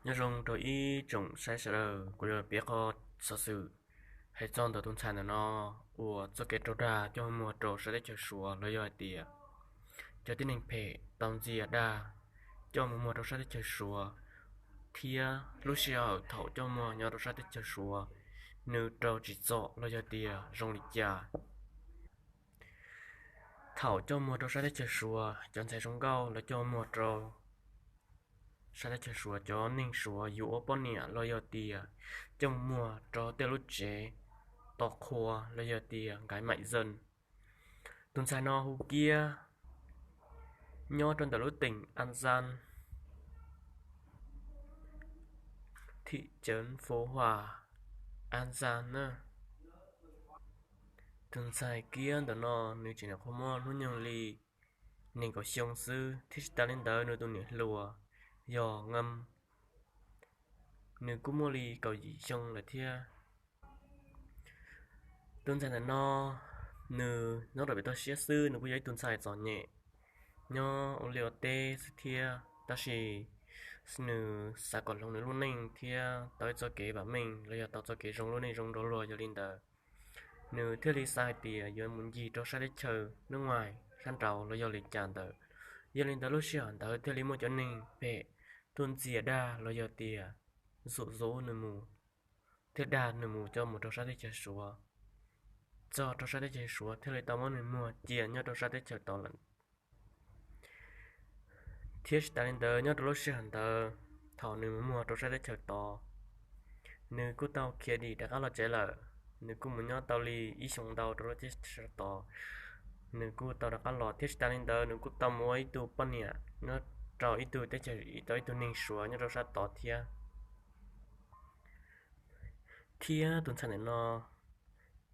Nyob zoo rau ib tsoom saib sawv daws, kuv yuav piav qhov xov xwm hais txog ntawm tus ntxhais ntawm no uas txoj kev raug dag coj muag rau sab teb chaws Suav los yog hais tias cov tib neeg phem tau ntxias dag coj mus muag rau sab teb chaws Suav, thiab lub sij hawm thaum coj muag nyob rau sab teb chaws Suav, nws raug tsim txom los yog tias zoo li cas. Thaum coj muag rau sab teb chaws Suav, cov ntxhais zoo nkauj lawv coj muag rau sab teb chaws Suav, cov neeg Suav yuav ua poj niam los yog tias coj muag rau tej lub tsev tos qhua los yog tias nkaim maim zem. Tus ntxhais no hu Kiab, nyob rau ntawm lub teem An Zan, thim ceev Fo Hua, An Zan na. Tus ntxhais Kiab ntawm no nws tseem nyuam qhuav muaj hnub nyoog li nees nkaum xyoo xwb, thiab tsis tas li ntawd nws tus niam hluas yog Ngam, nws kuj muaj li kaum yim xyoo lawm thiab. Tus ntxhais ntawm no, nws nyob rau pem toj siab xwb, nws kuj yog ib tug ntxhais txom nyem, nyob ua liaj ua teb xwb thiab, tab sis nws xav kom hloov nws lub neej thiab tau ib txoj kev vam meej los yog tau txoj kev zoo lub neej zoo nrog luag. Yog li ntawd, nws thiaj li xav hais tias yuav mus ncig rau sab teb chaws nub nais sab nraud los yog li cas ntawd. Yog li ntawd lub sij hawm ntawd thiaj li muaj cov neeg phem tuaj ntxias dag los yog tias zom zaws nws mus, thiab dag nws mus coj mus rau sab teb chaws Suav. Txog rau sab teb chaws Suav thiaj li tau muab nws muag cia nyob rau sab teb chaws tod lawm. Thiab tsis tas li ntawd, nyob rau lub sij hawm ntawd, thaum nws mus muag rau sab teb chaws tod, nws kuj tau khiav dim rov qab los tsev lawm. Nws kuj mus nyob tau li ib xyoo ntau rau lub teb chaws tod, nws kuj tau rov qab los. Thiab tsis tas li ntawd, nws kuj tau mus ua ib tug poj niam nyob rau ib tug teb chaws, tau ib tug neeg Suav nyob rau sab tod thiab. Thiab tus ntxhais ntawm no,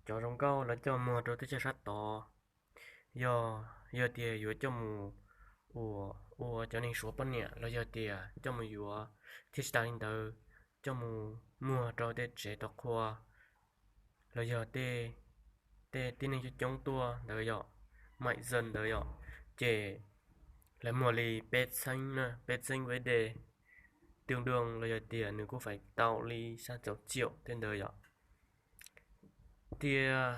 cov zoo nkauj lawv coj muag rau teb chaws sab tod, yog, yog tias yuav coj mus ua, ua cov neeg Suav poj niam los yog tias coj mus yuav, thiab tsis tas li ntawd, coj mus muag rau tej tsev tos qhua los yog tej, tej tib neeg coob coob tuaj ntawd yom, maim zem ntawd yom, ces lawv muag li peb txheeb na, peb txheeb ua dej, twb doog los yog tias nws kuj fais tau li xya caum tsiaum tej ntawd yom. Thiab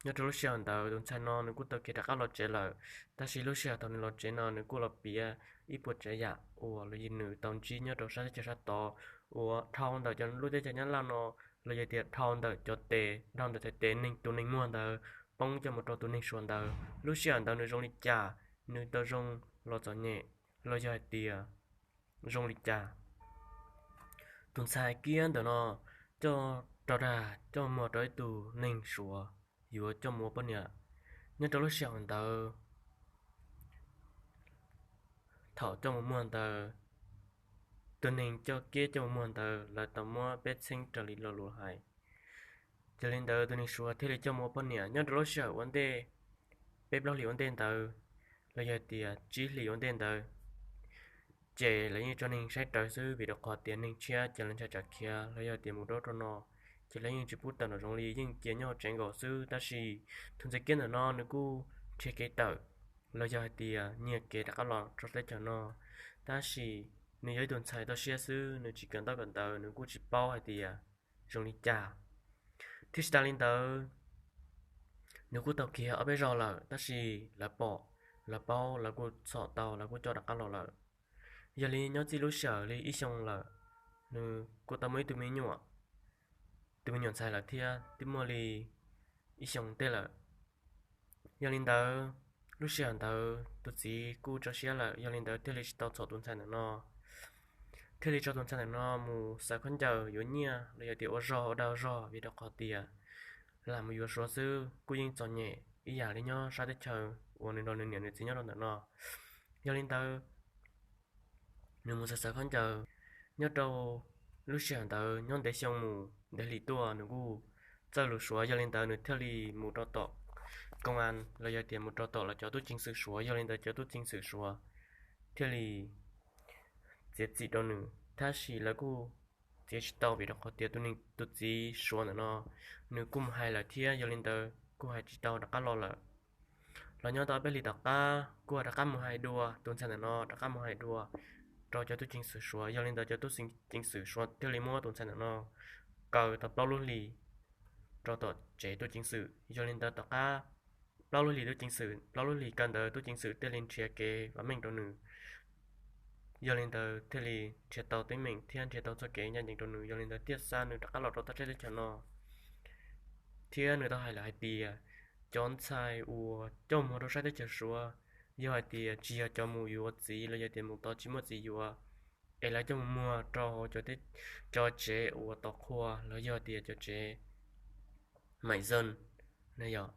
nyob rau lub sij hawm ntawd tus ntxhais no nws kuj tau khiav rov qab los tsev lawm, tab sis lub sij hawm thaum nws los tsev no nws kuj los piav ib puas tsav yam uas los yog nws tau ntsib nyob rau sab teb chaws sab tod, uas dhau ntawm cov lub teb chaws Nyab Laj no los yog tias dhau ntawm cov tes, dhau ntawm txhais tes neeg, tus neeg muag ntawd poob coj mus rau tus neeg Suav ntawd, lub sij hawm ntawd nws zoo li cas, nws tau zoo los txom nyem los yog hais tias zoo li cas. Tus ntxhais Kiab ntawm no coj raug dag coj muag rau ib tug neeg Suav yuav coj mus ua poj niam. Nyob rau lub sij hawm ntawd, thaum coj mus muag ntawd, tus neeg coj Kiab coj mus muag ntawd lawv tau muab peb txheeb raws li lo lus hais. Yog li ntawd tus neeg Suav thiaj li coj mus ua poj niam. Nyob rau lub sij hawm ua ntej, peb plaub hlis ua ntej ntawd, los yog tias tsib hlis ua ntej ntawd, ces lawv yeej tso neeg saib rawv xwb, vim rau qhov tias neeg tshiab ces lawv ntshai tsam khiav los yog tias mus rau ub rau no, ces lawv yeej tsis pub tawm nraum zoov li, yeej cia nyob hauv tsev nkaus xwb. Tab sis tus ntxhais Kiab ntawm no nws kuj nrhiav kev tawm los yog hais tias nyiag kev rov qab los rau teb chaws no, tab sis nws yog ib tug ntxhais toj siab xwb, nws tsis kawm ntaub kawm ntawv, nws kuj tsis paub hais tias zoo li cas. Thiab tsis tas li ntawd, nws kuj tau khiav ob peb zaug lawm, tab sis lawv pom, lawv paub, lawv kuj txhom tau, lawv kuj coj rov qab los lawm. Yog li nyob txij lub sij hawm li ib xyoo lawm, nws kuj tau muaj ib tug me nyuam, tus me nyuam ntxhais lawm thiab twb muaj li ib xyoo tej lawm. Yog li ntawd, lub sij hawm ntawd tus txiv kuj tso siab lawm, yog li ntawd thiaj li tsis tau txhom tus ntxhais ntawm no, thiaj li tso tus ntxhais ntawm no mus xaws khaub ncaws yuav nyiaj los yog tias ua zog ua dag zog, vim rau qhov tias lam mus yuav Suav xwb kuj yeej txom nyem ib yam li nyob sab teb chaws uas nws nrog nws niam nws txiv nyob rau ntawm no. Yog li ntawd, nws mus xaws xaws khaub ncaws. Nyob rau lub sij hawm ntawd nyob ntev xyoo mus ntev hlis tuaj nws kuj txawj lus Suav, yog li ntawd nws thiaj li mus rau tom koo as los yog tias mus rau tom lawv cov tub ceev xwm Suav, yog li ntawd cov tub ceev xwm Suav thiaj li txiav txim rau nws, tab sis lawv kuj txiav tsis tau, vim rau qhov tias tus neeg, tus txiv Suav ntawm no nws kuj mus hais lawm thiab, yog li ntawd kuj hais tsis tau rov qab los lawm. Los nyob tau peb hlis tom qab kuj rov qab mus hais dua, tus ntxhais ntawm no rov qab mus hais dua, rau cov tub ceev xwm Suav. Yog li ntawd cov tub ceev xwm Suav thiaj li muab tus ntxhais ntawm no kaw tau plaub lub hlis rau tom tsev tub ceev xwm. Yog li ntawd tom qab plaub lub hlis tub ceev xwm, plaub lub hlis kaw ntawd tub ceev xwm thiaj li nrhiav kev vam meej rau nws. Yog li ntawd thiaj li nrhiav tau teeb meem thiab nrhiav tau txoj kev ncaj ncees rau nws. Yog li ntawd thiaj xa nws rov qab los rau teb chaws no. Thiab nws tau hais lawm hais tias cov ntxhais uas coj mus rau sab teb chaws Suav, yog hais tias tsis yog cov mus yuav txiv los yog tias mus tau tsis muaj txiv yuav, es lawv coj mus muag rau hauv cov tsev uas tau qhua los yog tias cov tsev maiv zoo na yom,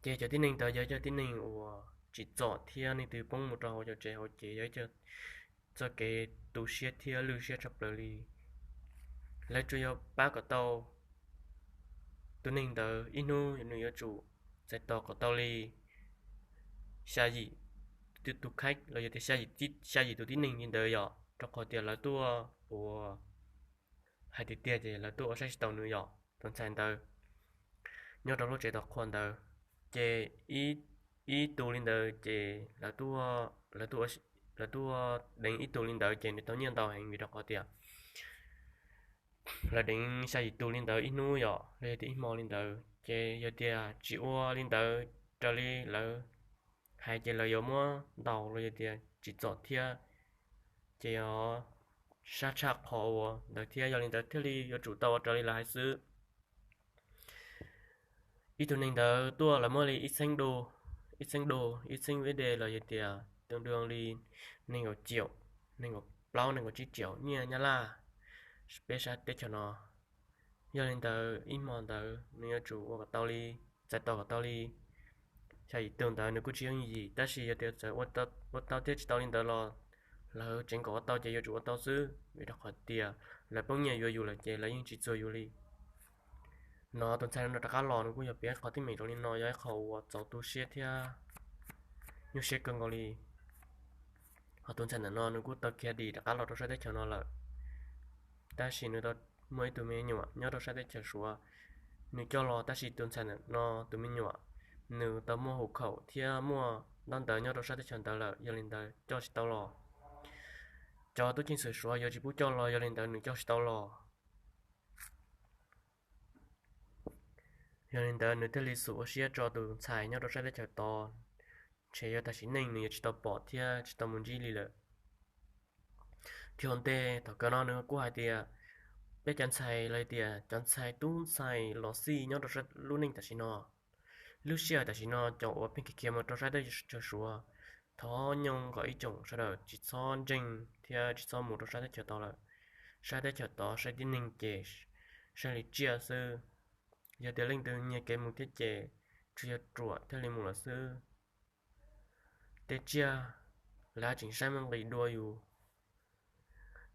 ces cov tib neeg ntawd yog ib co tib neeg uas tsim txom thiab leej twg poob mus rau hauv cov tsev hauv ces yog ib co txoj kev tu siab thiab lwj siab tshaj plaws li. Lawv tsuas yog pab kom tau tus neeg ntawd ib hnub nws yuav tsum txais tos kom tau li xya yim tus khaib los yog tias xya yim tus tib neeg li ntawd yom, rau qhov tias lawv tuaj ua, hais tiag tiag ces lawv tuaj ua saib tsis taus nws yom, tus ntxhais ntawd nyob rau lub tsev tau qhua ntawd. Ces ib tus li ntawd ces lawv tuaj deev ib tug li ntawd ces nws tau nyiaj ntau heev vim rau qhov tias lawv deev xya yim tus li ntawd ib hnub yom los yog tias ib hmo li ntawd, ces yog tias tsis ua li ntawd raws li lawv hais ces lawv yuav muab ntaus los yog tias tsim txom thiab, ces yog sab tshaj qhov uas ntawd thiab. Yog li ntawd thiaj li yuav tsum tau ua raws li lawv hais xwb. Ib tug neeg ntawd tuaj lawv muab li ib txheeb du, ib txheeb du, ib txheeb U S D los yog tias tương đương li nees nkaum triệu, nees nkaum plaub nees nkaum tsib triệu nyiaj Nyab Laj peb sab teb chaws no. Yog li ntawd ib hmo ntawd nws yuav tsum ua kom tau li, txais tos kom tau li xya yim tus ntawd nws kuj tsis yooj yim, tab sis yog tias txawm ua tau thiab tsis tau li ntawd los lawv tseev kom ua tau ces yuav tsum ua tau xwb, vim rau qhov tias lawv poob nyiaj yuav yus lawm ces lawv yeej tsis txuag yus li. No tus ntxhais no rov qab los nws kuj yog piav qhov teeb meem zoo li no, yog ib qho uas txaus tu siab thiab nyuaj siab kawg nkaus li. Ho tus ntxhais ntawm no nws kuj tau khiav dim rov qab los rau sab teb chaws no lawm, tab sis nws tau muaj ib tug me nyuam nyob rau sab teb chaws Suav, nws coj los, tab sis tus ntxhais ntawm no tus me nyuam nws tau muaj hus khaum thiab muaj ntaub ntawv nyob rau sab teb chaws ntawd lawm, yog li ntawd coj tsis tau los. Cov tub ceev xwm Suav yuav tsis pub coj los, yog li ntawd nws coj tsis tau los. Yog li ntawd nws thiaj li xub ua siab tso tus ntxhais nyob rau sab teb chaws tod, ntshe yuav tag sim neej nws yuav tsis tau pom thiab tsis tau mus ntsib li lawm. Thiab ua ntej thaum kawg no nws kuj hais tias peb cov ntxhais los tias cov ntxhais tub ntxhais los xij nyob rau lub neej tam sim no, lub sij hawm tam sim no cov uas pheej khiav khiav mus rau sab teb chaws Suav, thov nyob kom ib tsoom sawv daws tsis txhob ntseeg thiab tsis txhob mus rau sab teb chaws tod lawm. Sab teb chaws tod saib tib neeg ces saib li tsiaj xwb. Yog tias leej twg nyiag kev mus thiab ces tsuas yog ruam thiaj li mus lawm xwb. Tej tsiaj lawv tseem saib muaj nqis dua yus.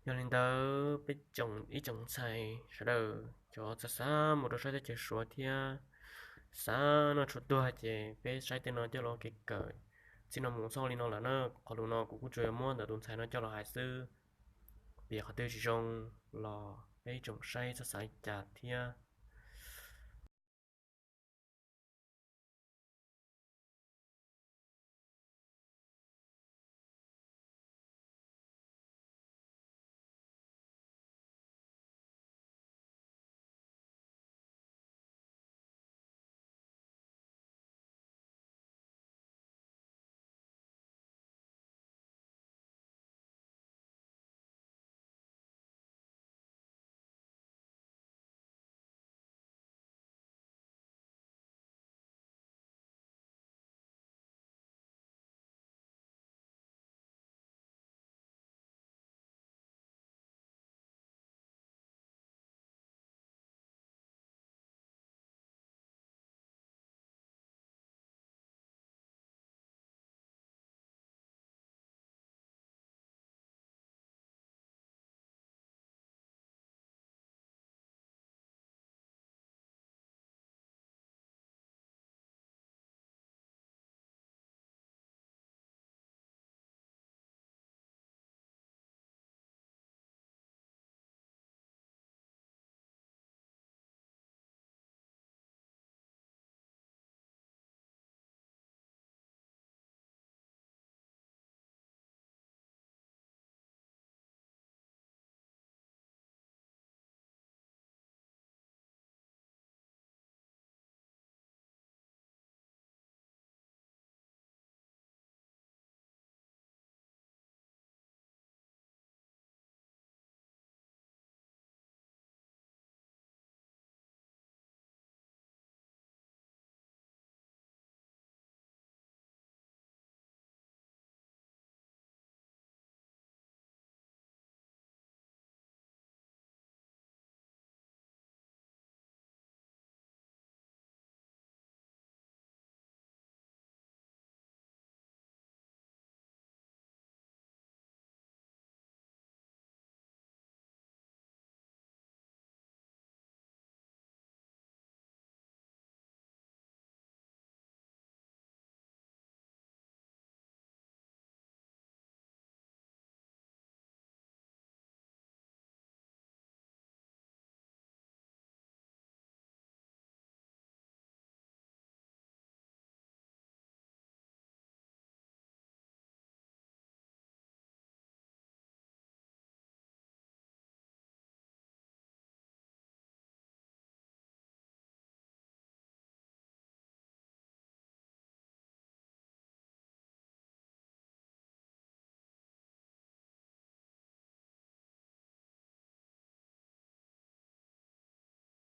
Yog li ntawd peb ib tsoom ntxhais sawv daws cov xav xav mus rau sab teb chaws Suav thiab xav noj tshuaj tuag ces peb saib tej no coj los kev kawm. Txij no mus txog li no lawm na, qhov lus no kuv kuj tsuas yog muab ntawm tus ntxhais no coj los hais xwb. Piav qhov twg tsis zoo los peb ib tsoom saib txhob xav li cas thiab.